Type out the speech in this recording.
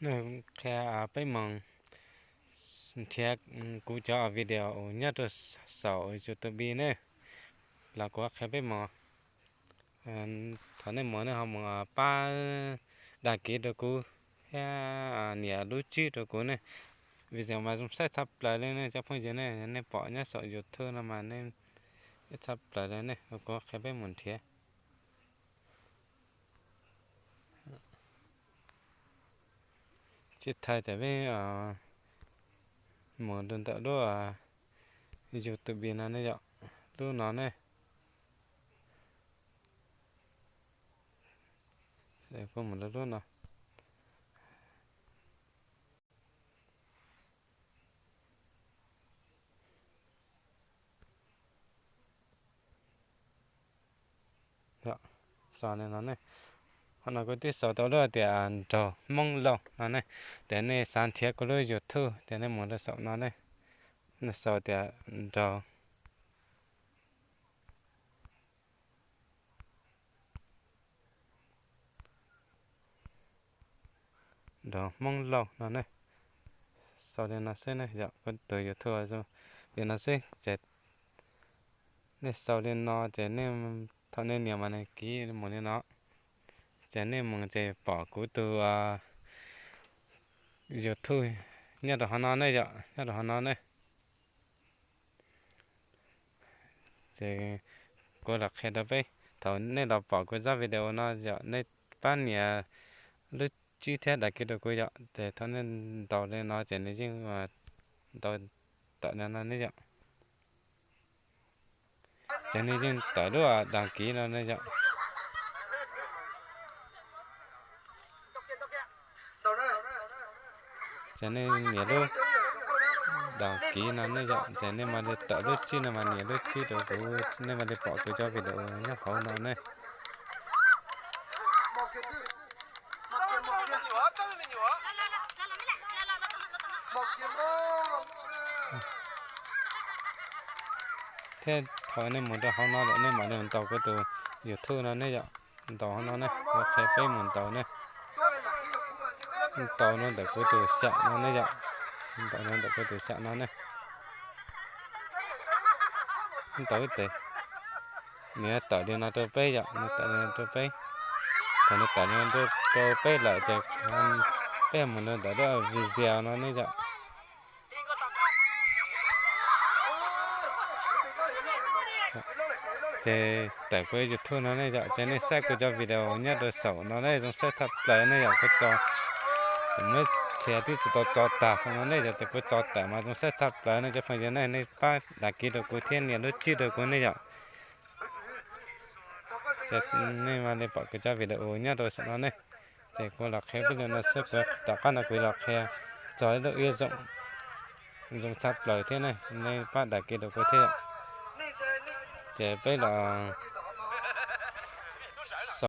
Nej qhia peb moog nrhiav kuv cov video nyob rau saum YouTube ne, los kuv qhia peb moog. Thaum nej mus nej ho mus pab đăng ký rau kuv thiab nias lub tswb rau kuv ne. Video mas zoo saib tshaj plaws li ne cov phooj ywg ne, nej pom nyob saum YouTube no mas nej tshaj plaws li ne, kuv qhia peb mus nrhiav. Tsis thaij ces peb mus rau ntawm lub YouTube no ne yom, lub no ne. Kuv mus rau lub no. Xaus li no ne. Qhov no kuv twb xaus tau lub tias nraug Hmoob Lauj no ne. Ces nej xav nrhiav kuv lub YouTube ces nej mus rau saum no ne. Nej xaus tias nraug nraug Hmoob Lauj no ne. Xaus li no xwb ne, yog kuv tus YouTube zoo li no xwb ces nej xaus li no ces nej, thaum nej nias mas nws kiv mus li no. Ces nej mus ces pom kuv tus YouTube nyob rau hauv no ne yom, nyob rau hauv no ne. Ces kuv los qhia rau peb, thaum nej los pom kuv zaj video no yom, nej pab nias lub tswb thiab đăng ký rau kuv yom. Ces thaum nej ntaus li no ces nws yeej ntaus tawm li no ne yom. Ces nej yeej tawm lub đăng ký no ne yom. Ces nej nias lub đăng ký no ne yom, ces nej mam li tawm lub tswb no mas nias lub tswb rau kuv, nej mam li pom kuv cov video nyob hauv no ne. Thiab thaum nej mus rau hauv no lawm nej mam li ntaus kuv tus YouTube no ne yom. Ntaus hauv no ne, kuv qhia peb mus ntaus ne. Ntaus rau ntawm kuv tus xyam no ne yom. Ntaus rau ntawm kuv tus xyam no ne. Ntaus ib tes. Nws tawm li no rau peb yom, nws tawm li no rau peb. Thaum nws tawm li no rau peb lawm ces peb mus rau ntawm lub video no ne yom. Ces tawm kuv YouTube no ne yom, ces nej saib kuv cov video nyob rau saum no ne zoo saib tshaj plaws ne yom, kuv tso, kuv muab txhia twb tsis tau tso tag xwb no ne yom, ces kuv tso tawm mas zoo saib tshaj plaws ne cov phooj ywg ne, nej pab đăng ký rau kuv thiab nias lub tswb rau kuv ne yom. Ces nej mam li pom kuv cov video nyob rau saum no ne. Ces kuv los qhia peb li no xwb, kuv tom qab no kuv los qhia tso ib lub ib zoo, zoo tshaj plaws thiab ne, nej pab đăng ký rau kuv thiab yom. Ces peb los